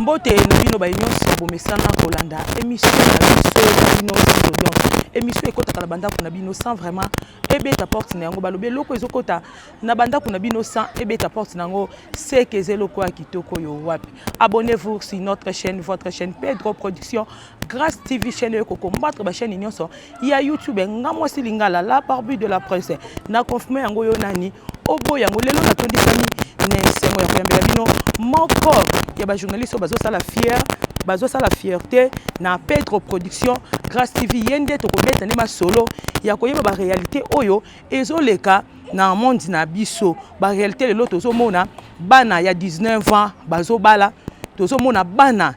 Mbote na bino baye nyonso bomesana kolanda émission na biso na bino sans audience. Émission ekotaka na bandako na bino sans vraiment ebeta porte na yango. Balobi eloko ezokota na bandako na bino sans ebeta porte na yango, c'est que eza eloko ya kitoko oyo wapi. Abonnez-vous sur notre chaîne, votre chaîne Pedro Production, Grâce TV, chaîne oyo combattre ba chaîne nyonso ya YouTube. Nga mwasi Lingala, la barbu de la presse, na confirme yango yo nani oboya yango. Lelo natondisami na esengo ya koyambela bino moko ya ba journaliste oyo bazosala fier, bazosala fierté na Pedro Production Grâce TV. Ye nde tokobeta nde masolo ya koyeba ba réalité oyo ezoleka na monde na biso. Ba réalité lelo tozomona bana ya 19 ans bazobala, tozomona bana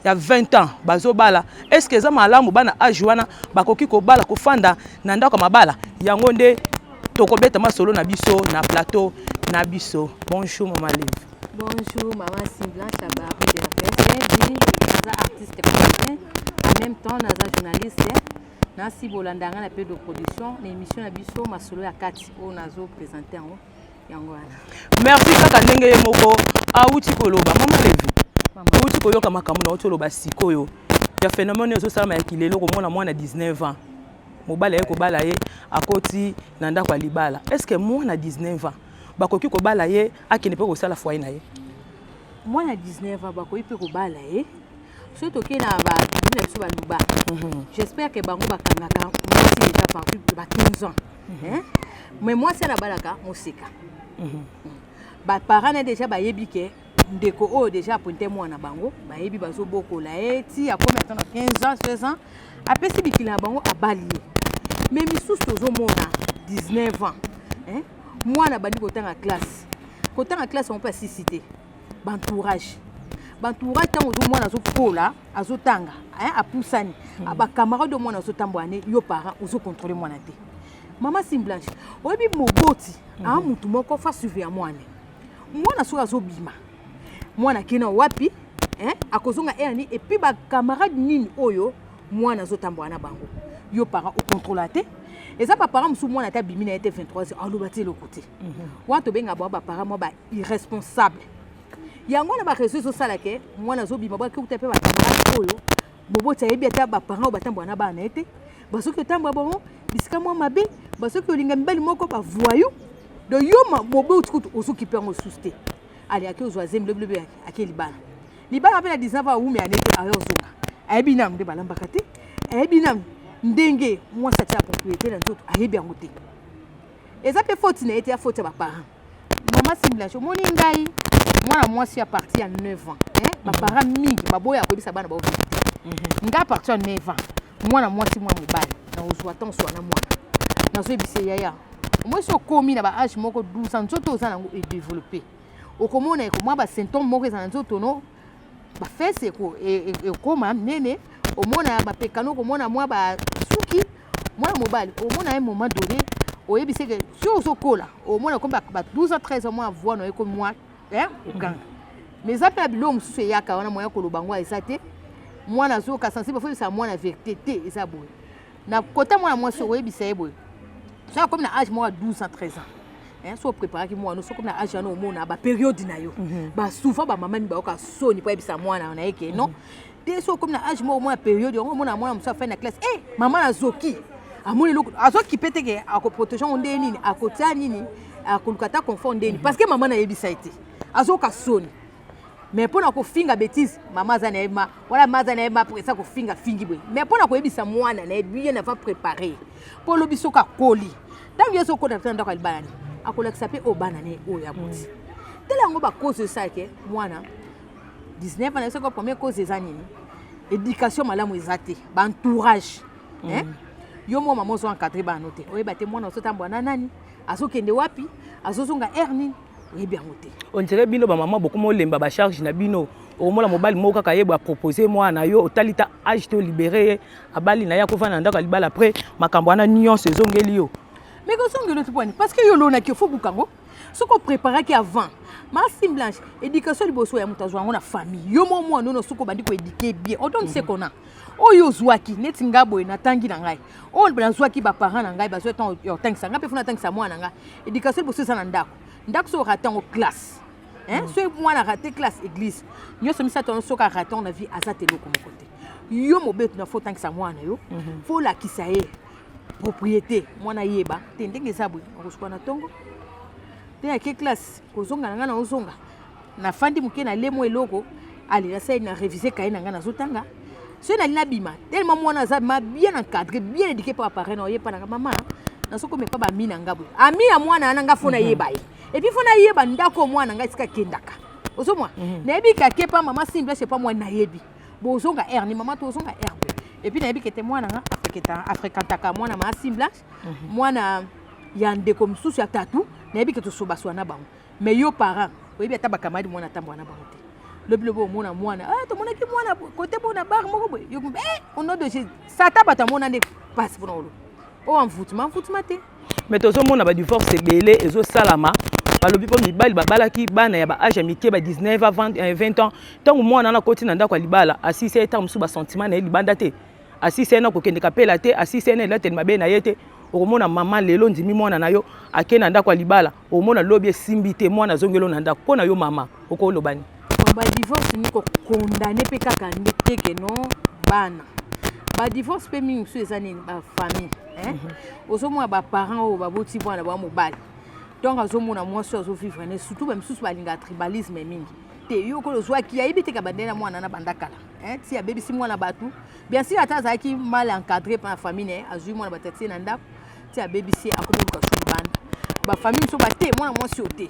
ya 20 ans bazobala. Est-ce que eza malamu bana âge wana bakoki kobala, kofanda na ndako ya mabala? Yango nde tokobeta masolo na biso na plateau na biso. Bonjour mama Liv. Bonjour maman Blanche la Barbie de la presse. Naza artiste comédien, en même temps naza journaliste. Nasi bolanda nga na Pedro Production na émission na biso masolo ya kati oyo nazo présenter yango yango wana. Merci. Kaka ndenge ye moko awuti koloba, mama Levi, awuti koyoka makambo na auti oloba sikoyo ya phénomène oyo ezosalama ya kilelo, komona mwana 19 ans, mobali aye kobala ye, akoti na ndako ya libala. Est ce que mwana 19 ans bakoki kobala ye, akende mpe kosala foyer na ye? Mwana 19 ans bakoki mpe kobala ye. Soki tokei na batribu na biso baluba, j'espère que bango bakangaka mwasi déjà partir ba 15 ans, hein? Mais mwasi ana abalaka moseka, baparent na déjà bayebi ke ndeko oyo déjà apointe mwana, bango bayebi, bazobokola ye ti akomi ata na 15 ans, 16 ans, apesi bikili na bango, abali ye. Mais misusu tozomona 19 ans, hein? Mwana abandi kotanga classe, kotanga classe yango mpe asisi te. Baentourage, baentourage, ntango ozomwana azokola, azotanga, apusani, bacamarade oyo mwana azotambola ne, yo parent ozocontrôle mwana te. Mama Sim Blanche, oyebi moboti aa mutu moko fa surveiller mwana. Mwana soki azobima, mwana akei wapi, akozonga heure nini, et puis bacamarade nini oyo mwana azotambola na bango, yo parent ocontrôla te. Eza baparent mosusu, mwana ata abimi na ye te 23 heures, aloba te eloko te. Wana tobenga bango baparent mwa ba irresponsable. Yango wana baréseau ezosala ke mwana azobima, baki kuta mpe bacamarade oyo moboti ayebi ata baparent oyo batambola na bana na ye te, basoki otambola bango bisika mwa mabe, basoki olinga mibali moko bavoyou. Donc yo moboti kutu ozokipe yango lisusu te. Ale ake ozwa zemi, lobilobi ake libala. Libala mpe na 19 ans awumi ane te, aye ozonga, ayebi nanu nde balambaka te, ayebi nanu ndenge mwasi atia propriété na nzoto, ayebi yango te. Eza mpe faute na ye te, ya faute ya baparent. Mama Simblanche, omoni ngai mwana mwasi ya partir ya 9 ans, baparent mingi baboya koyebisa bana bao vérité. Ngai, partir ya 9 ans, mwana mwasi, mwana mobali, nakozwa ntango swa na mwana, nazoyebisa: yaya, omoi so okomi na baâge moko 12 ans, nzoto oza nango edéveloppe, okomona ekomwa basymptôme moko eza na nzoto no, bafesses ekoma nene, omona bapekano, okomona mwa basuki. Mwana mobali, omona ye moment donné, oyebisi ke soki ozokola, omona komi ba 12 ans, 13 ans, mwa voix na ekomi mwa okanga. Mais eza mpe na biloko mosusu eyaka wana, moya koloba ngo eza te. Mwana azoyoka sensible, faut oyebisa mwana vérité te. Eza boye na kota mwana mwasi, oyebisa ye boye: soki akomi na âge moko ya 12 ans, 13 ans, so opreparaki mwana, soki okomi na âge wana, omona bapériode na yo. Basouvent bamama mi bayoka soni mpo ayebisa mwana na ye ke non te. So okomi na âge moko, omona période yango, omona mwana mosusu afai na classe: e mama, nazoki amoni eloko, azokipe te ke akoprotege yango ndenge nini, akotia nini, akoluka ata confort ndenge nini, parce que mama nayebisa ye te, azoyoka soni. Mais mpo na kofinga bétise, mama aza na ye ma wala, ma aza na ye ma presa kofinga fingi boye. Mais mpo na koyebisa mwana na ye bien avant, préparé mpo olobi soki akoli, ntango ye azokota na ndako ya libala ne, akolakisa mpe oyo bana ne oyo aboti. Tala yango, bacause esalake mwana 19 ans. Soki première cause eza nini? Éducation malamu eza te, baentourage. Yo mwa mama ozo encadre bana te, oyeba te mwana ozotambola na nani, azokende wapi, azozonga heure nini, oyebi yango te. On dirait bino bamama bokoma olemba bacharge na bino. Okomona mobali moko kaka ye boye apropose mwana yo, otali ta âge te, olibere ye, abali na ye, akovanda na ndako ya libala. Après makambo wana nyonso ezongeli yo. Mais kozongeli yo te pwani? Parce que yo olonaki, ofo buka yango. Soki opreparaki avant, Masi Blanche, éducation liboso ya moto azwa yango na famille. Yo mo mwana ono, soki obandi koéduquer bien, odonne ce qu'on a oyo ozwaki. Neti nga boye, natangi na ngai oyo nazwaki, baparent na ngai bazwa ntango ya kotangisa ngai, mpe fo natangisa mwana na ngai. Éducation liboso eza na ndako. Ndako soki orate yango, classe. Soki mwana rate classe, église, nyonso misato wana, soki arate na vie, aza te eloko moko te. Yo mobetu na, faut otangisa mwana yo, faut olakisa ye propriété. Mwana yeba te ndenge eza boye, akosuka na ntongo te, ake classe, kozonga na ngai, naozonga, nafandi moke, nalemo eloko, ale nasali na révise kaye na ngai, nazotanga. Soki nali nabima, tellement mwana aza ma bien encadré, bien éduqué par parent, na oyepa nanga mama, nazokoma epa bami na nga boye, ami ya mwana wana, nga faut nayeba ye, et puis faut nayeba ndako mwana ngai esika akendaka. Ozomona, nayebi kake pa mama simple, c'est pas mwana, nayebi bozonga aire ni mama, tozonga aire boye, et puis nayebi kete mwana nga afréquentaka mwana maa Blanche, mwana ya ndeko mosusu ya tatu, nayebi ke tosobaswa na bango. Mais yo parent, oyebi ata bakamadi mwana atambola na bango te. Lobi lobi omona mwana, ah, tomonaki mwana kote bo na bar moko boye. Yo eh, au nom de Jésus, sata bato amona nde pasi mpona koloba oyo envoûtement, envoûtement te. Mais tozomona badivorce ebele ezosalama. Balobi mpo mibali babalaki bana ya baage ya mike, ba 19 à 20 ans. Ntango mwana wana akoti na ndako ya libala, asisi ye ntango mosusu basentiment na ye libanda te, asisi ye na kokende kapela te, asisi ye na elateli mabe na ye te. Okomona mama lelo ndimi mwana na yo ake na ndako ya libala, okomona lobi esimbi te, mwana azongeli na ndako. Mpo na yo mama, okoloba nini? Badivorce ni kokondane mpe kaka nde teke no bana. Badivorce mpe mingi mosusu eza nini? Bafamille. Ozomona baparent oyo baboti mwana bwa mobali, donc azomona mwasi oyo azovivre ne, surtout bamisusu balingaka tribalisme mingi te. Yo okolo ozwaki, ayebi te ka bandele na mwana na banda kala ti abebisi mwana bato. Bien sûr, ata azalaki mal encadré par la famille na ye, azwi mwana bato, atie na ndako, ti abebisi ye, akomi oluka su libanda. Bafamille mosusu bate mwana mwasi oyo te,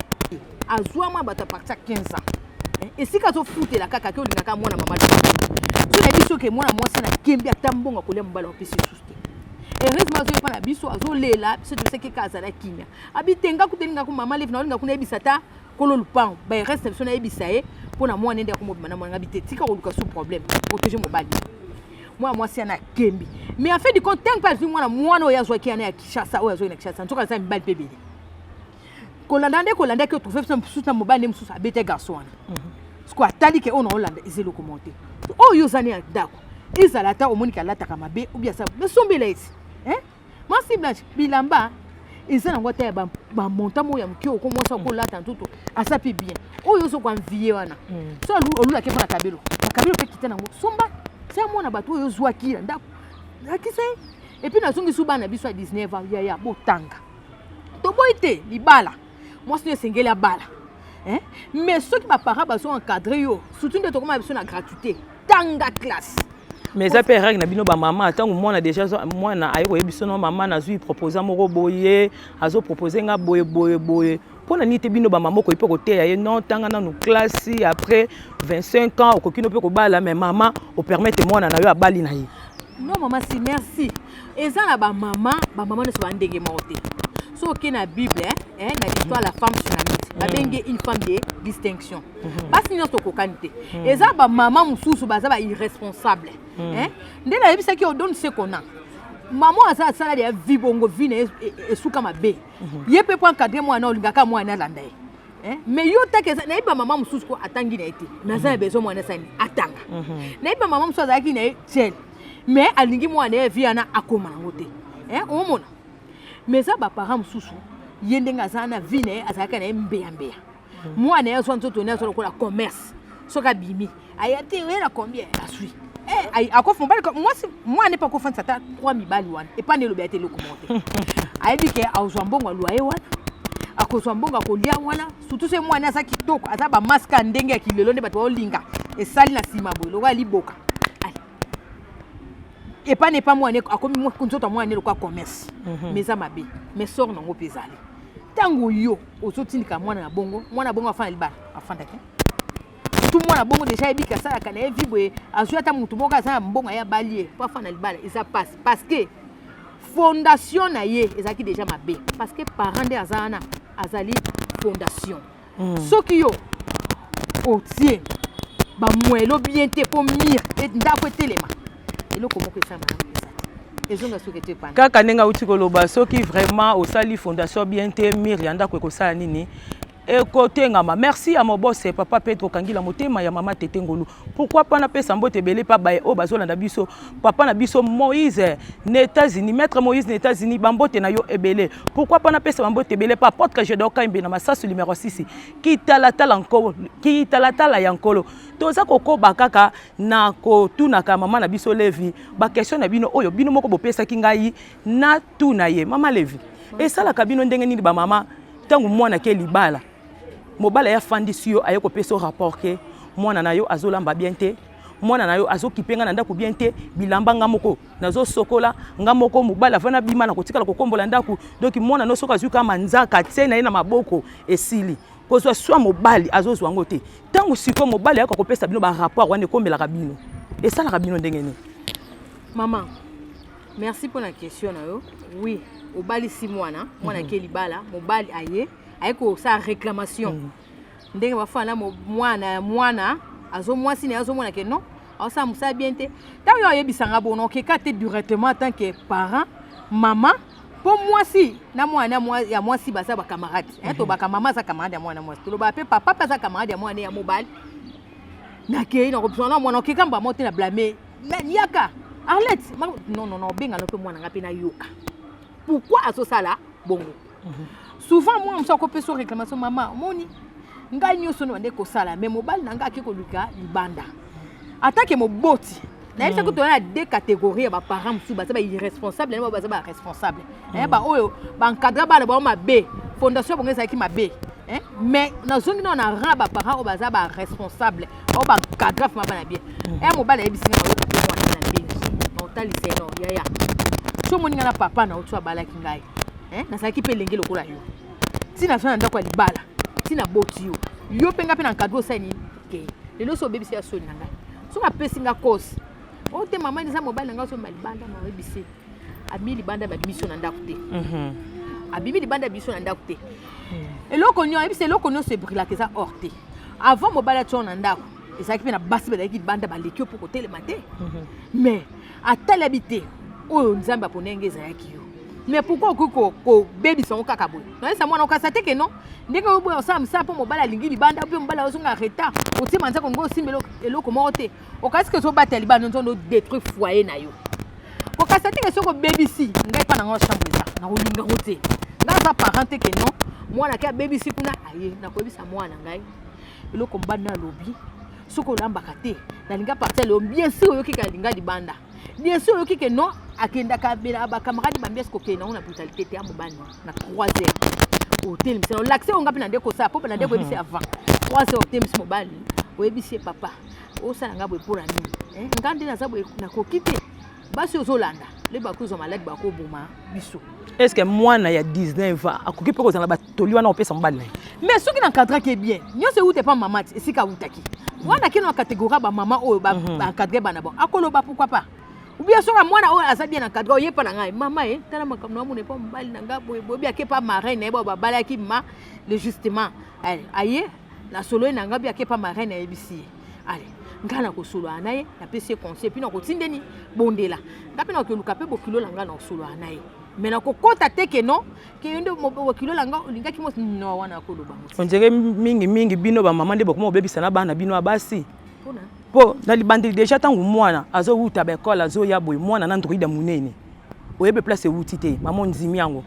azwa mwana bato à partir ya 15 ans, esika azofutela kaka ke olingaka mwana mama. So nayebi soki mwana mwasi na kembi, ata mbongo akolia, mobali apesi lisusu te. Heureusement azoyepa na biso, azolela biso, tobisaki kaka azala kimia. Abi te, nga kuta elingaka mama Levi, naolinga kuna yebisa ata kolo lupango bareste na biso, nayebisa ye mpo na mwana nde akomobima na mwana. Nga bi te, tika koluka su problème, protege mobali. Mwana mwasi yana akembi, mais en fait du compte, ntango mpe azwi mwana, mwana oyo azwaki yana ya Kinshasa, oyo azwaki na Kinshasa, nzoka aza mibali mpe ebele. Kolanda nde kolandaki, otrouve biso mosusu na mobali nde mosusu abete garçon wana. Siko atali ke oyo na olanda eza eloko moko te. Oyo oza ne ya ndako, ezala ata omoniki alataka mabe obi asa mesombela eti mwasi Blanche, bilamba eza nango ata ya bamonta moko ya moke, oko mwasi akolata ntutu aza mpe bien. Oyo ozokoanvie wana, so olulaki mpo na kabelo, bakabelo mpe kita nango, somba tia mwana bato oyo ozwaki na ndako, akisa ye. Et puis nazongisi bana biso ya 19 ans, yaya, botanga. Toboyi te libala, mwasi oyo esengeli abala, mais soki baparent bazo encadre yo, surtout nde tokoma biso na gratuité, tanga classe. Mais eza mpe règle na bino bamama. Ntango mwana déjà, mwana aye koyebi biso no, mama, nazwi proposant moko boye, azopropose nga boye boye boye, mpo na nini te bino bamama okoki mpe koteya ye: non, tanga nanu classe, après 25 ans okoki no mpe kobala? Mais mama, opermettre mwana na yo abali na ye? Non mama, si, merci. Eza na bamama, bamama nyonso bandenge moko te. So oke na Bible, eh, na histoire la femme sunamite, babengi une femme de distinction. Basi nyonso okokani te. Eza bamama mosusu baza bairresponsable. Nde nayebisaki yo, donne ce qu'on a. Mama aza asala ya vie bongo, vie na ye esuka mabe. Ye mpe po encadre mwana, olingaka mwana alanda ye. Mais yo take, nayebi bamama mosusu ko atangi na ye te, mais aza na besoin mwana asani atanga. Nayebi bamama mosusu azalaki na ye tiele, mais alingi mwana ye vie wana akóma nango te. Omona, mais eza baparent mosusu, ye ndenge aza na vie na ye, azalaka na ye mbeyambeya. Mwana ye azwa nzoto ne, azwa lokola commerce. Soki abimi, aya te, oyela combien, azwi akofa mobali, mwasi, mwana mpe akofandisa ata trois mibali wana epa nde elobi ate eloko moko te. Ayebi ke azwa mbongo alwa ye wana, akozwa mbongo akolia wana, surtout soki mwana aza kitoko, aza bamaske ya ndenge ya kilelo nde bato baolinga, esali na nsima boye lokola liboka epa na epa. Mwana akomi nzoto ya mwana lokola commerce. Mais eza mabe, mais sort nango mpe ezali ntango yo ozotindika mwana na bongo, mwana bongo afanda libala, afandaki tu mwana bongo déjà ayebi asalaka na ye vie boye, azwi ata motu moko aza na mbongo, aye abali ye mpo afanda libala, eza pasi parce que fondation na ye ezalaki déjà mabe, parce que parent nde aza wana, azali fondation. Soki yo otie bamwelo bien te mpo mur ndako etelema, eloko moko esala malamu eza te, ezonga soki ete epana. Kaka ndenge auti koloba, soki vraiment osali fondation bien te, mur ya ndako ekosala nini? Ekotengama. Merci à mon boss papa Pedro Kangila motema ya mama Tete Ngolu. Pourquoi pas napesa mbote ebele pa baye oyo bazolanda biso, papa na biso Moïse na États-Unis, maître Moïse na États-Unis, bambote na yo ebele. Pourquoi pas napesa bambote ebele pa apôtre Gédéon Kaimbe na Masasu numéro 6, kitalatala nkolo, kitalatala ya nkolo. Toza kokoba kaka na kotunaka mama na biso Levi ba question na bino oyo bino moko bopesaki ngai na tuna ye. Mama Levi, esalaka bino ndenge nini bamama ntango mwana ke libala, mobali aye afandisi yo, aye kopesa yo rapport ke mwana na yo azolamba bien te, mwana na yo azokipe nga na ndako bien te, bilamba nga moko nazosokola nga moko, mobali avanda bima na kotikala kokombola ndako? Donc mwana no soki azwi kaka manzaka tie na ye na maboko, esili kozwa swa mobali azozwa yango te. Ntango sikoyo mobali ayaka kopesa bino barapport wana, ekomelaka bino, esalaka bino ndenge nini? Mama, merci mpona question na yo. Oui, obalisi mwana, mwana ake libala, mobali aye kosala réclamation ndenge bafana mwana ya mwana azo mwasi na ye azomona ke non, aosala mosala bien te. Ntango yo ayebisanga bono, okeka te directement en tant que parent, mama, mpo mwasi na mwana ya mwasi baza bacamarade. Tobaka mama aza camarade ya mwana mwasi, tolobaka mpe papa mpe aza camarade ya mwana ya mobali. Nakei nakobisana na mwana, okeka mbamo te na blâme yaka Arlette. Non, non, non, obengana mpe mwana nga mpe nayoka pourquoi azosala bongo. Souvent mwana mosu akopesa réclamation: mama, omoni ngai nyonso no bande kosala, mais mobali na ngai ake koluka libanda. Atake moboti, nayebisaki toza na deux catégories ya baparent. Mosusu baza bairresponsable, na baza baresponsable, baoyo baencadre bana bango mabe, fondation bango ezalaki mabe. Mais nazongi nao na rang baparent oyo baza baresponsable, oyo baencadre fama bana bien. E mobali ayebisi nga, nayoka mpe mwana na bengi na otalisa ye: no yaya, so omoni nga na papa na oto abalaki ngai, nazalaki mpe elenge lokola yo, ntina aza na ndako ya libala, ntina boti yo, yo mpe nga mpe na encadre, osali nini ke lelo so obebisi ya soni na ngai? Soki apesi nga cause oyo te, mama, eza mobali na ngai ozomba libanda. Na oyebisi abimi libanda, babimi so na ndako te. Abimi libanda biso na ndako te. Eloko nyonso ayebisi, eloko nyonso ebrilaka eza or te. Avant mobali atia na ndako, ezalaki mpe na basi bazalaki libanda, baleki yo mpo kotelema te. Mais atalabi te oyo Nzambe apona ndenge ezalaki yo. Mais pourquoi okoki kobebisa yango kaka boye? Nayesa mwana okasa te ke non, ndenge oyo boye osala mosala mpo mobali alingi libanda, mpe mobali azonga retard, otie manzaka olingi osimba eloko moko te, okasi ke ozobatela libanda, nzondo odétruire foyer na yo. Kokasa te ke soki obebisi ngai mpa na ngai chambre eza nakolinga ngo te. Ngai aza parent te ke non, mwana ke abebisi kuna aye, nakoyebisa mwana ngai eloko mobali na alobi. Soki olambaka te, nalinga partir lelo. Bien sûr oyoki ke alinga libanda, bien sûr oyoki ke non, akendaka abelaka bacamarade bambiasi, kokende nango na brutalité te ya mobali. Na 3 heures otelemisi, olakisi oyo nga mpe na nde kosala mpo na nde koyebisi avant 3 heures. Otelemisi mobali, oyebisi ye: papa, osala nga boye mpona nini? Nga nde naza boye, nakoki te. Basi ozolanda le bakozwa maladi, bakoboma biso. Est ce que mwana ya 19 ans akoki mpe kozala batoli wana opesa mobali na ye? Mais soki na encadraki bien, nyonso euta epa mama ti esika awutaki wana, kino na catégorie ya bamama oyo baencadre bana bon, akoloba pourquoi pas. Ou bien soki mwana oyo aza bien encadré, oyepa na ngai: mama e, tala makambo na amona epa mobali na ngai boye boye, ake pa marraine na ye, bao babalaki ma le justement aye na solo ye na ngai, bi ake pa marraine, ayebisi ye: ale ngai na kosolola na ye, napesi ye conseil, puis nakotindeni bondela ngai mpe nakoluka mpe bokilo na ngai na kosolola na ye. Mais nakokɔta te ke non, ke yo nde bokilo na ngai olingaki mosi no wana, akoloba. On dirait mingimingi bino bamama nde bokoma kobebisa na bana bino ya basi, mpo na libandeli déjà ntango mwana azowuta baekole, azoya boye, mwana na android ya monene, oyebi place ewuti te. Mama, ondimi yango,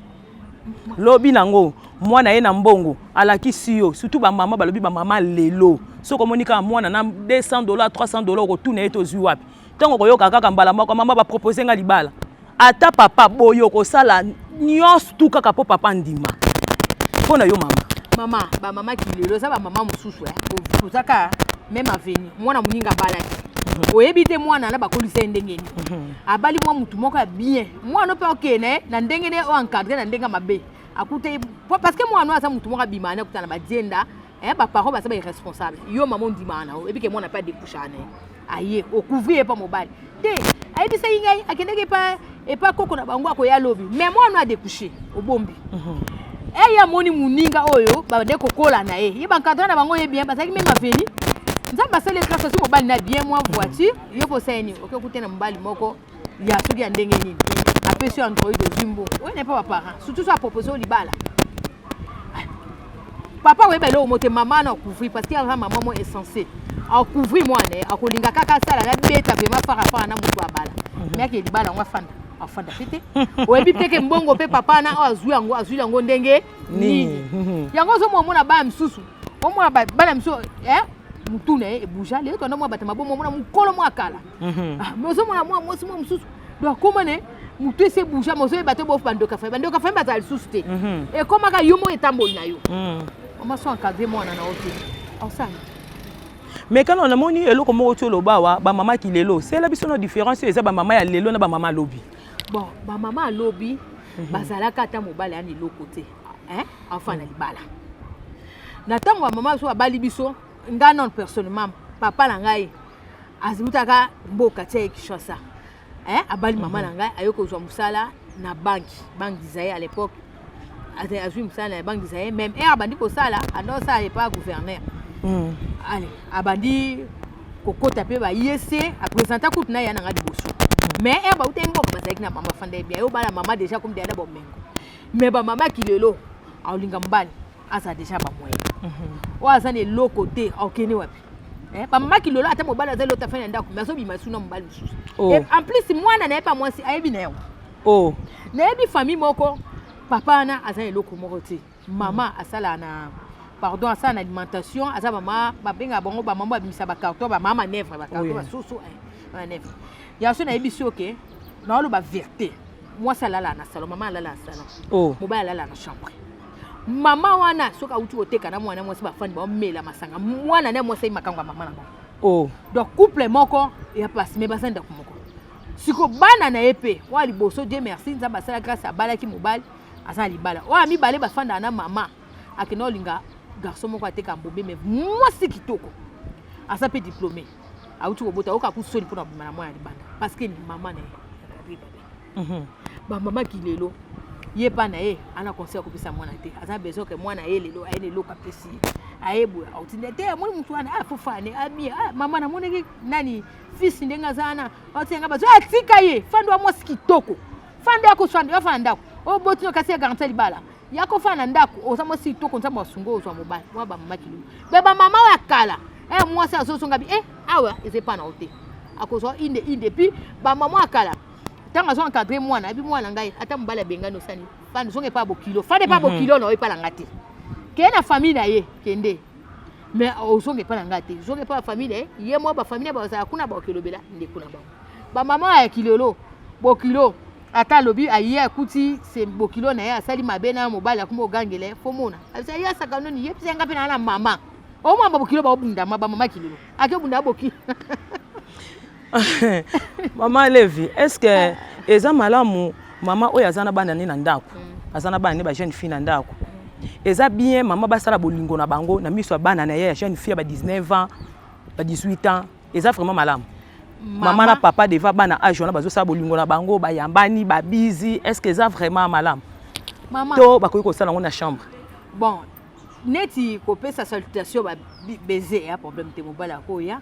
lobi nango mwana ye na mbongo alakisi yo. Surtout bamama, balobi bamama lelo, soki omoni kaka mwana na $200, $300, okotuna ye tozwi wapi. Ntango okoyoka kaka mbala moko: mama, bapropose nga libala. Ata papa boye, okosala nyonso tu kaka mpo papa ndima mpo na yo mama. Mama, bamama kilelo eza bamama mosusu ozaka même avenir. Mwana moninga abalaki, oyebi te mwana na bakolisa ye ndenge nini. Abali mwa mutu moko ya bien, mwana mpe okende na ndenge ne oyo encadre na ndenge ya mabe akuta, parce que mwana aza mutu moko abimaka ne akuta na badienda. Baparent baza bairresponsable. Yo mama ondimaka na oyebi ke mwana mpe adécouchaka na ye, aye ocouvrir ye mpa mobali te. Ayebisaki ngai akendaki epa koko na bango, akoya lobi. Mais mwana adécouche, obombi eye, amoni moninga oyo bande kokola na ye, ye baencadre na bango ye bien, bazalaki même avenir. Nzambe asali grâce, azwi mobali na bien, mwa voiture. Yo mpo osali nini? Oke okute na mobali moko ya soki ya ndenge nini, apesi yo android, ozwi mbongo oyo na epa baparent, surtout so apropose yo libala. Papa koyeba eloko mo te, mama na couvrir, parce que aza mama mo essentiel, acouvrir mwana ye, akolinga kaka asala nabeta vraiment farafara na moto abala. Mais ake libala yango, afanda, afanda pe te. Oyebi mpe ke mbongo mpe papa na oyo azwi yango, azwi yango ndenge nini? Yango ozomona, mona bana misusu, omona bana misusu, mutu na ye ebouger. Lelo tanda mwa bato mabomo, omona mokolo mwa kala. Mais ozomona mwa mwasi mwa mosusu, donc akóma ne mutu esi ebouger, ma ozoyeba te. Bof, bandoka fai, bandoka fai bazala lisusu te. Ekomaka yo moko etamboli na yo. Mama, so encadre mwana na yo te, osala. Mais kana namoni eloko moko ti oloba awa, bamama kilelo, sela biso na différence oyo eza bamama ya lelo na bamama alobi. Bon, bamama alobi bazalaka ata mobali yani eloko te, afanda libala na ntango bamama biso babali biso. Nga non, personnellement, papa na ngai azimutaka mboka tia ye Kinshasa, abali mama na ngai, aye kozwa mosala na banque, Banque du Zaïre à l'époque. Azwi mosala na Banque du Zaïre, même ere abandi kosala, anda kosala epa gouverneur. Ale abandi kokota mpe bayese aprésenta kutu na ya na nga liboso. Mais ere bauta mboka, bazalaki na mama, afanda ye bien, obala mama déjà comme deyana bomengo. Mais bamama kilelo, aolinga mobali aza déjà bamoyen, oyo aza na eloko te, akokende wapi? Bamama kilelo, ata mobali aza eloko, afandi na ndako, mais azobima suna mobali mosusu. En plus mwana na ye mpa mwasi ayebi na yango. Nayebi famille moko, papa wana aza na eloko moko te, mama asala na, pardon, asala na alimentation, aza mama babengaka bango bamama babimisa bacarton, bamama manœuvre, bacarton, basusu manœuvre ya so. Nayebi si oke naoloba vérité, mwasi alala na salon, mama alala na salon, mobali alala na chambre. Mama wana soki awuti koteka na mwana mwasi, bafandi, baomela masanga, mwana na mwasi ayi makango ya mama na bango. Donc couple moko ya pasi, mais baza ndako moko. Siko bana na ye mpe, oyo liboso, Dieu merci, Nzambe asala grâce, abalaki mobali, aza na libala. Oyo ya mibale, bafandaka na mama, akende olinga garçon moko ateka mbombe, mais mwasi kitoko, aza mpe diplômé, awuti kobota, oyoka kusoni mpona kobima na mwana ya libanda, parce que mama na ye. Bamama kilelo, ye mpa na ye ana conseil ya kopesa mwana te, aza besoin ke mwana ye lelo aye na eloko, apesi ye, aye boye, autinda te, amoni motu wana afofane abie. Mama, namonaki nani, fils ndenge aza wana, aotinga bazo, atika ye fandi wa mwasi kitoko, fandi akoswanda, yo fanda ndako oyo botino, kasi ya garantie libala ya kofanda na ndako, oza mwasi kitoko, Nzambe asunga, ozwa mobali. Mwa bamama kilelo me bamama oyo ya kala, mwasi azozonga bi awa eza epa na yo te, akozwa inde inde. Puis bamama ya kala, ntango azo encadre mwana, ayebi mwana ngai, ata mobali abengani, osani fandi, zonga epa bokilo, fandi epa bokilo na yo, epa na nga te, keye na famille na ye, kende, mais ozonga epa na nga te, zonga epa bafamille na ye. Ye mwa bafamille bazala kuna, baokelobela ndeko na bango. Bamama ya kilelo, bokilo ata alobi, aye akuti se bokilo na ye asali mabe na mobali, akumi ogangela ye, fo mona abisa ye asaka noni, yebisa nga mpe na na mama omwa bokilo baobundama. Bamama kilelo ake obunda bokilo. Mama Levi, est ce que eza malamu mama oyo aza na bana ne na ndako, aza na bana ne bajeune fille na ndako, eza bien mama basala bolingo na bango na miso ya bana na ye ya jeune fille ya ba 19 ans, ba 18 ans? Eza vraiment malamu, mama na papa devant bana age wana bazosala bolingo na bango, bayambani, babizi, est ce que eza vraiment malamu? Mama, to bakoki kosala yango na chambre? Bon, neti kopesa salutation, baiser, ya problème te, mobali akoya,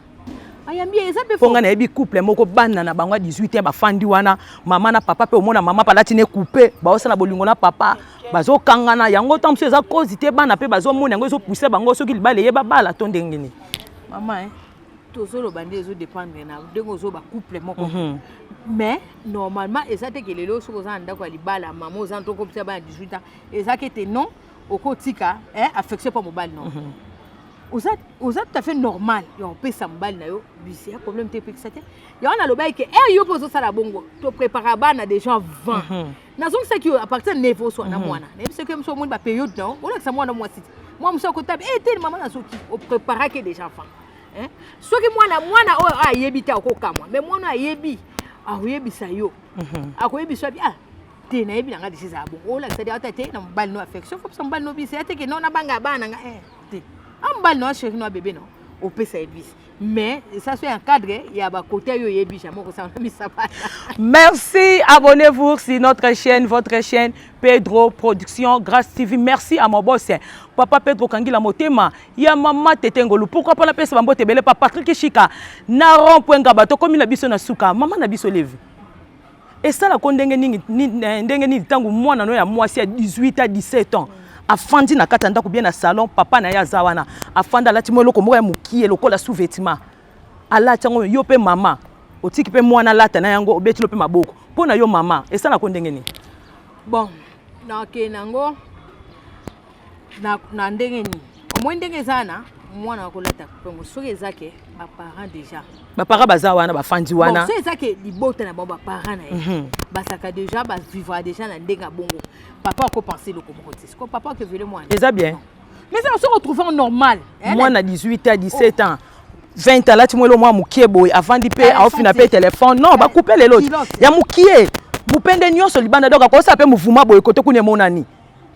ayambi ye, eza mpe. Mpo ngai nayebi couple moko, bana na bango ya 18 ans bafandi wana, mama na papa mpe, omona mama palati ne coupe, baosala bolingo na papa, bazokangana. Yango ntango mosusu eza cause te, bana mpe bazomona yango, ezopousse bango soki libala eye, babala to ndenge nini? Mama, tozoloba nde ezodépendre na ndenge ozoba couple moko. Mais normalement eza te ke lelo soki oza na ndako ya libala, mama oza na tokopesa bana 18 ans, eza ke te non, okotika affection mpo mobali, non. Oza tout à fait normal ya kopesa mobali na yo bise, ya problème te, epekisa te. Yango nalobaki ke yo mpe ozosala bongo, toprépara bana déjà avant. Nazongisaki yo à partir ya nevo oswa na mwana, nayebisaki yo moso omoni bapériode na yo, olakisa mwana mwasi te, mwa mosu akotabi te, mama nazoki opréparaki déjà avant. Soki mwana oyo ayebi te, akokamwa, mais mwana oyo ayebi akoyebisa yo, akoyebisa yo: "Ah te, nayebi na nga déjà ezala bongo." Olakisa te, ata te na mobali no affection, fo pesa mobali no bise, ate ke no nabanga ya bana na nga te, a mobali no, chéri no, abebe no, opesa ye bise, mais ça soit un cadre ya bakote oyo oyebi, jamais okosala na misabana. Merci, abonnez-vous sur notre chaîne, votre chaîne Pedro Production Grâce TV. Merci à mon boss, Papa Pedro Kangila Motema, ya Mama Tetengolu. Pourquoi pas la pesa bambote bele pa Patrick Chika, na rond point Ngaba, tokomi na biso na suka, mama na biso Levi. Esalako ndenge nini, ndenge nini ntango mwana no ya mwasi ya 18 à 17 ans Afandi na kati ya ndako, bien na salon, papa na ye aza wana, afandi, alati mwa eloko moko ya mokie lokola sous-vêtement, alati yango. Yo mpe mama otiki mpe mwana alata na yango, obetilo mpe maboko. Mpo na yo mama, esalako ndenge nini? Bon, nakende yango na ndenge nini? Omoi ndenge eza na mwana akolata mpongo, soki eza ke baparent déjà Baparent baza wana, bafandi wana. Bon, so eza ke libota na bango, baparent na ye bazalaka déjà, bavivre déjà na ndenge ya bongo, papa akopense eloko moko te. Siko papa akevele mwana. Eza bien. Mais ça se retrouve normal. Mwana 18 ans, 17 ans, 20, alati mwa eloko mwa mokie boye, avandi mpe aofina mpe telefone. Non, bakupe lelo ya mokie, mopende nyonso libanda. Donc akosala mpe mouvement boye, kote kuna emonani.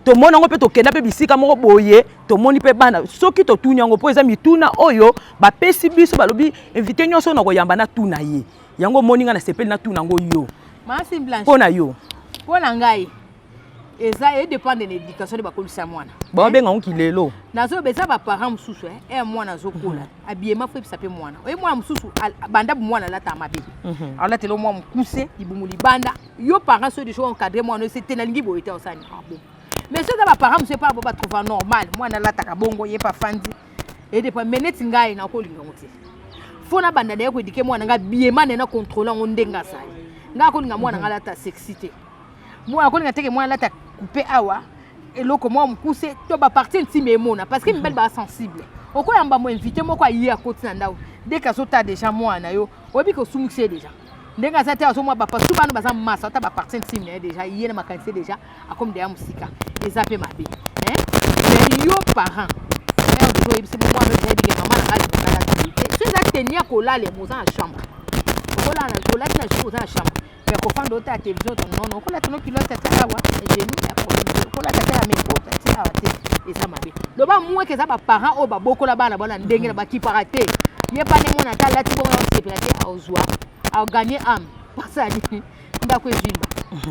Tomoni yango mpe, tokenda mpe bisika moko boye, tomoni mpe bana. Soki totuni yango, mpo eza mituna oyo bapesi biso, balobi invité nyonso na koyamba natuna ye yango. Omoni, ngai nasepeli natuna yango yo. Masi Blanche. Mpo na yo? Mpo na ngai, eza edépendre na éducation nde bakolisa mwana. Baobenga yango kilelo. Nazoyoba, eza baparent mosusu e mwana azokola, abiema fo ebisa mpe mwana oye. Mwana mosusu banda mwana alataka mabe, alatela mwa mokuse, libumu libanda. Yo parent, so déjà encadre mwana ose te, nalingi boye te, osani. Ah bon, mais so eza baparent mosusu epa bo batrouva normal mwana alataka bongo, ye mpe afandi, edépend. Mais neti ngai, nakolinga yango te. Fo na banda na ye koéduquer mwana ngai biema na ye, na contrôle yango ndenge azali. Ngai akolinga mwana ngai alata sexy te. Mwana akolinga teke mwana alata coupe awa, eloko mwa mokuse to bapartie intime emona, parce que mibali baa sensible. Okoyamba mo invité moko aye, akoti na ndako, dès azotala déjà mwana na yo, oyebi ke osumukisi ye déjà ndenge aza te. Azomwa bapasu bana baza masa, ata bapartie intime na ye déjà, ye na makanisi ye déjà akomi deya mosika. Eza mpe mabe. Mais yo parent, mare, déjà oyebisi mwana, déjà yebi ke mama na ngai alingaka alata boye te. So eza teni ya kolala, oza na chambre, okolala, olati na jour, oza na chambre, mais kofanda ota ya télévision to nono, okolata no culotte ati awa genou ya problème, okolata te ya mekota ti awa te, eza mabe. Loba mweke eza baparent oyo babokola bana bana ndenge na bakipaka te. Ye pane mona ata alati bongo, osepela te, aozwa aoganye âme pasali ndako ezwimba.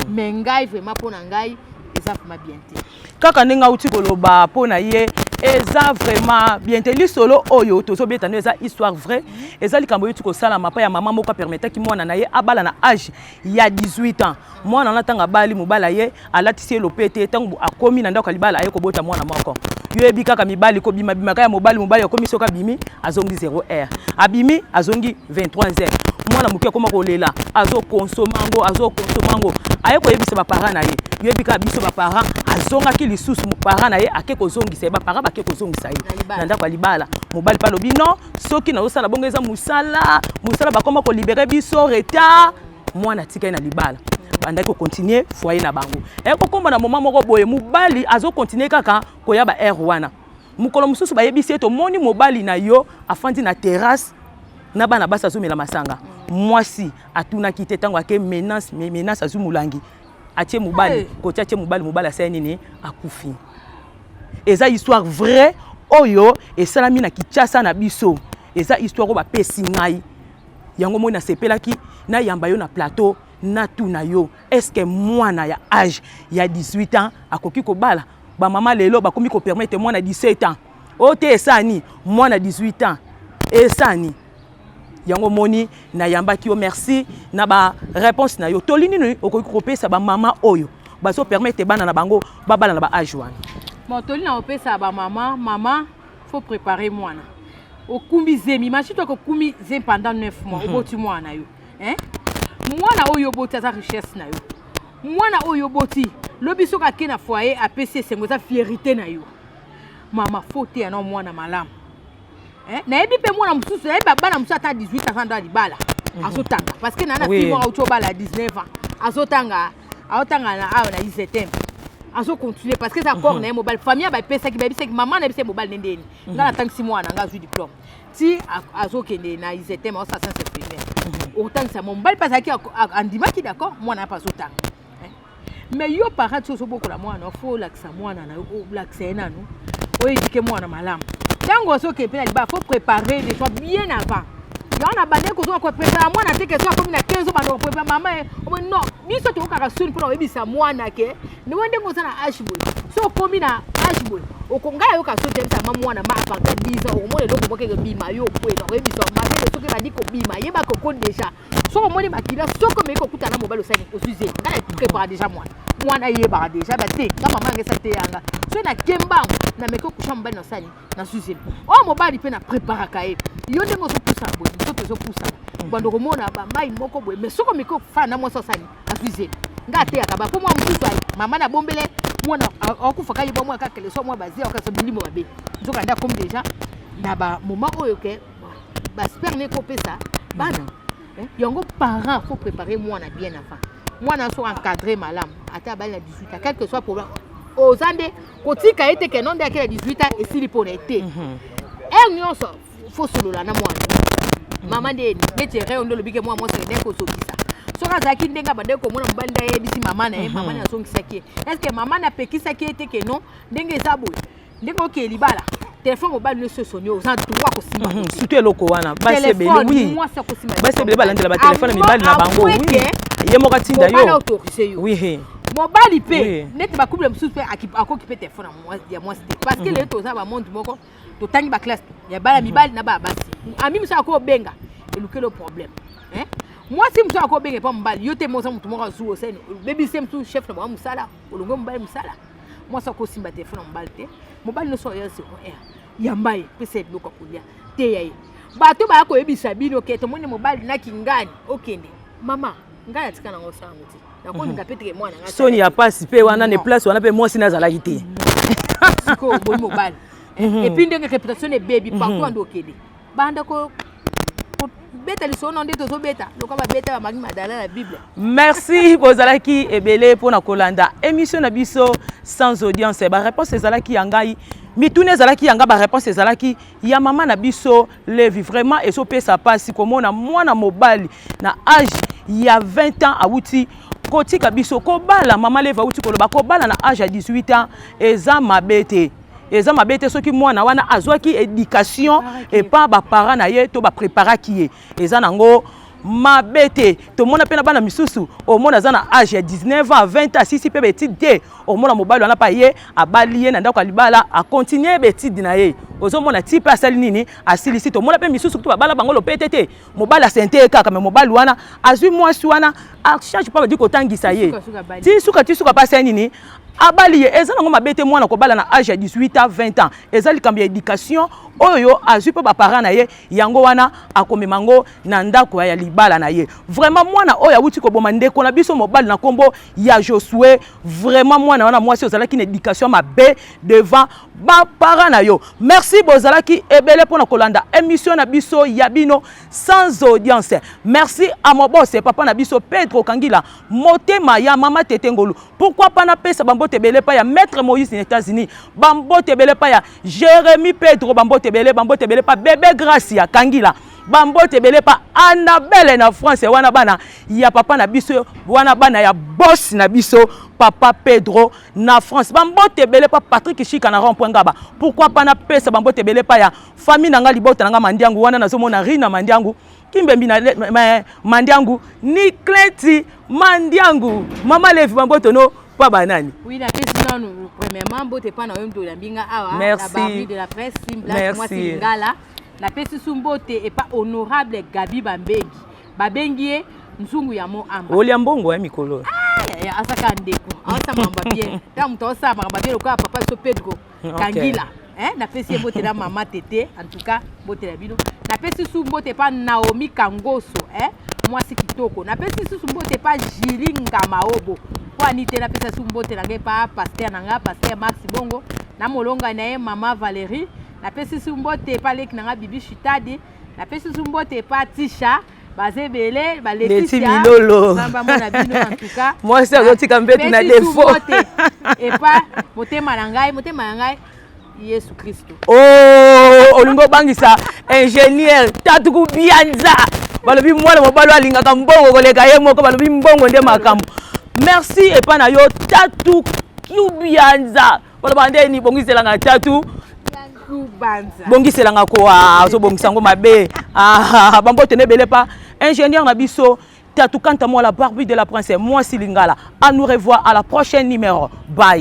Mais ngai vraiment, mpo na ngai, eza vraiment bien te. Kaka ndenge auti koloba, mpo na ye eza vraiment bien te. Lisolo oyo tozobeta no eza histoire vraie, eza likambo euti kosalama mpa ya mama moko apermettaki mwana na ye abala na age ya 18 ans. Mwana wana, ntango abali, mobali ye alatisi ye lope te. Ntango akomi na ndako ya libala, aye kobota mwana moko. Yo yebi kaka mibali kobimabimaka ya mobali. Mobali akomi, soki abimi, azongi 0 heure, abimi, azongi 23 heures. Mwana moke akoma kolela, azokonsoma yango, azokonsoma yango, aye koyebisa baparent na ye. Yoyebi kaka biso baparent. Azongaki lisusu, parent na ye ake kozongisa ye, baparent bake kozongisa ye na ndako ya libala. Mobali mpe alobi non, soki nazosala bongo eza mosala, mosala bakoma kolibérer biso retard. Mwana atikali na libala, bandaki kocontinuer foyer na bango. Ekokóma na moma moko boye, mobali azocontinuer kaka koya ba heure wana. Mokolo mosusu bayebisi ye: tomoni mobali na yo afandi na terrasse na bana basi, azomela masanga. Mwasi atunaki te. Ntango ake menace, menace, azwi molangi, atie mobali kotia, atie mobali, mobali asali nini? Akufi. Eza histoire vraie oyo esalami na Kinshasa na biso. Eza histoire oyo bapesi ngai yango. Moi nasepelaki nayamba yo na plateau, natuna yo: est-ce mwana ya age ya 18 ans akoki kobala? Bamama lelo bakomi kopermettre mwana 17 ans oyo te, esani mwana 18 ans esani yango. Moni nayambaki yo, merci na baréponse na yo. Toli nini okoki kopesa bamama oyo bazopermettre bana na bango babala na baage wana? Bon, toli na kopesa bamama: mama, faut préparer mwana. Okumbi zemi, imagine toi okumi zemi pendant 9 mois, oboti mwana na yo, hein? Mwana oyo oboti aza richesse na yo. Mwana oyo oboti, lobi soki ake na foyer, apesi esengo, eza fierté na yo. Mama, faut teya na mwana malamu. Eh, nayebi mpe mwana mosusu, nayebi bana mosusu ata 18 aza ndo ya libala, azotanga, parce que naa na fille moko auti obala ya 19 ans, azotanga, aotanga na awa na IZM, azocontinue parce que eza accord na ye mobali. Famille bapesaki, bayebisaki mama na yebisaki mobali nde ndeni ngai natangisi mwana ngai, azwi diplôme ti azokende na IZM, aosala science infirmière. Otangisa mo mobali mpe azalaki andimaki, d'accord, mwana mpe azotanga. Mais yo parent, ti ozobokola mwana, fo olakisa mwana na yo, olakisa ye nanu, oéduquer mwana malamu. Ntango ozokende mpe na libala, faut préparer déjà bien avant. Yango na bandeki kozonga koprépare mwana te ke so akomi na 15, obanda koprépare mama ye. Non, biso tokokaka soni mpona koyebisa mwana ke ndenge ndenge oza na age boye, so okomi na âge boye, ngai ayoka so te. Ma mwana ma, à partir 10 ans, okomona eloko moko ekobima yo boye. Na koyebisa mabele, soki ebandi kobima, yebaka oko déjà. Soki omoni makila, soki omeki kokutana na mobali, osali, ozwi zemi. Ngai na prépare déjà mwana. Mwana ayebaka déjà ba te. Nga mama yango esa te yanga. Soki nake mbango, nameki okusha mobali, nasali, nazwi zemi. Oyo mobali mpe na préparaka ye. Yo ndenge ozopusana boye, nzoto ezopusana, bando komona bamai moko boye. Mais soki omeki ofana na mwasi, osali, azwi zemi. Nga ateyaka ba mpo mwa mosusu aye, mama nabombele mwana akufaka, yeba mwana kaka leso mwa bazia akasa milimo mabe. Nzoka nde akomi déjà na bamoment oyo ke basperme ekopesa bana. Yango parent faut préparer mwana bien avant. Mwana so encadré malamu, ata abali na 18 ans, quel que soit problème, oza nde kotika ye te ke non, nde ake na 18 ans, esili mpo na ye te. Heure nyonso faut solola na mwana. Mama nde neti erreur nde olobi ke mwana mwasi akendeki kozokisa. Soki azalaki ndenge abandaki komona mobali, nde ayebisi mama na ye, mama na azongisaki ye. Est ce que mama na apekisaki ye te ke non, ndenge eza boye, ndenge okeye libala, telefone mobali nyonso esoni, oza droit kosimba? Surtout eloko wana, basi ebele, oui, basi ebele balandela batelefone mibali na bango. Oui, ye moko atinda yo. Autorise yo. Mobali mpe neti bacouple mosusu mpe akoki mpe telefone ya mwasi te, parce que lelo toza bamonde moko, totangi baclasse ya bana mibali na bana basi. Ami mosusu akobenga, elukeli problème. Mwasi mosusu akobenga epa mobali, yo te moza motu moko azu osani, obebisi mosusu chef na bango mosala, olongwe mobali mosala. Mwasi akosimba telefone ya mobali te. Mobali nyonso oya 0 heure, yamba ye, pesa ye biloko ya kolia, teya ye. Bato baya koyebisa bino ke tomoni mobali naki ngani, okende mama, ngai natika nango sango te, nakolinga mpe teke mwana. Soni ya pasi mpe wana ne place wana mpe mwasi nazalaki te. Sikoyo boyi mobali, et puis ndenge réputation ebebi partout, ande okende banda kobeta lisolo na nde tozobeta loka babeta bamaki madala na Bible. Merci, bozalaki ebele mpona kolanda émission na biso Sans audience. Baréponse ezalaki ya ngai, mituna ezalaki ya ngai, baréponse ezalaki ya mama na biso Levi. Vraiment ezopesa mpasi komona mwana mobali na age ya 20 ans awuti kotika biso kobala. Mama Levi awuti koloba kobala na age ya 18 ans eza mabe te, eza mabe te soki mwana wana azwaki éducation epa baparent na ye to bapréparaki ye, eza nango mabe te. Tomona mpe na bana misusu, omona aza na age ya 19 ans, 20 ans, asisi mpe baétude te, omona mobali wana mpa ye abali ye na ndako ya libala, akontinue baétude na ye, ozomona ti mpe asali nini, asilisi. Tomona mpe misusu kutu babala bango lopete te, mobali asente ye kaka, me mobali wana azwi mwasi wana, acharge mpo badi kotangisa ye ti suka, ti suka mpe asali nini, abali ye. Eza nango mabe te mwana kobala na age ya 18 ans, 20 ans. Eza likambo ya éducation oyo azwi mpo baparent na ye, yango wana akomema yango na ndako ya libala na ye. Vraiment mwana oyo awuti koboma ndeko na biso mobali na nkombo ya Josue, vraiment mwana wana mwasi ozalaki na éducation mabe devant baparent na yo. Merci, bozalaki ebele mpona kolanda émission na biso ya bino Sans audience. Merci à mon boss, papa na biso Pedro Kangila, motema ya mama Tete Ngolu. Pourquoi pas napesa bambote ebele pa ya maître Moïse na États-Unis, bambote ebele pa ya Jérémy Pedro, bambote ebele, bambote ebele pa bébé Gracia Kangila, bambote ebele pa Annabelle na France. Wana bana ya papa na biso, wana bana ya boss na biso papa Pedro na France. Bambote ebele pa Patrick Shika na rond point Ngaba. Pourquoi pas napesa bambote ebele pa ya famille na nga, libota na nga Mandiangu. Wana nazomona Rina Mandiangu, Kimbembi na Mandiangu, Nikleti Mandiangu. Mama Levi, bambote no pa banani? Oui, napesi nanu premièrement mbote epa na yo moto oyambi nga awa. Merci. La Barbie de la presse, Simbla. Merci. Mwasi lingala. Napesi su mbote epa honorable Gabi Bambengi, babengi ye nzungu ya mo amba. Olia mbongo ya mikolo. Asaka ndeko aosala makambo bien, ntango moto aosala makambo bien lokola papa biso Pedro Kangila. Napesi ye mbote na mama Tete. En tout cas mbote na bino. Napesi su mbote epa Naomi Kangoso, mwasi kitoko. Napesi susu mbote epa Jili Ngamaobo po ani te. Napesa su mbote na ngai epa pasteur na ngai, pasteur Max Bongo na molonga na ye mama Valérie. Napesi su mbote epa leki na ngai Bibi Shitadi. Napesi su mbote epa Tisha, baza ebele. Leti Milolo. Bamona bino en tout cas. Mwasi azotika mbetu na defo. Epa motema na ngai, motema na ngai Yesu Kristo. Oh, olingi obangisa ingénieur Tatuku Bianza. Balobi mwana mobali alingaka mbongo koleka ye moko, balobi mbongo nde makambo. Merci epa na yo Tatu Kubianza. Baloba nde ni bongiselanga Tatu Kubanza. Bongiselanga ko azobongisa yango mabe. Ah, bambote na ebele pa ingénieur na biso Tatu Kanta, moi la Barbie de la princesse, moi Lingala. À nous revoir à la prochaine numéro. Bye.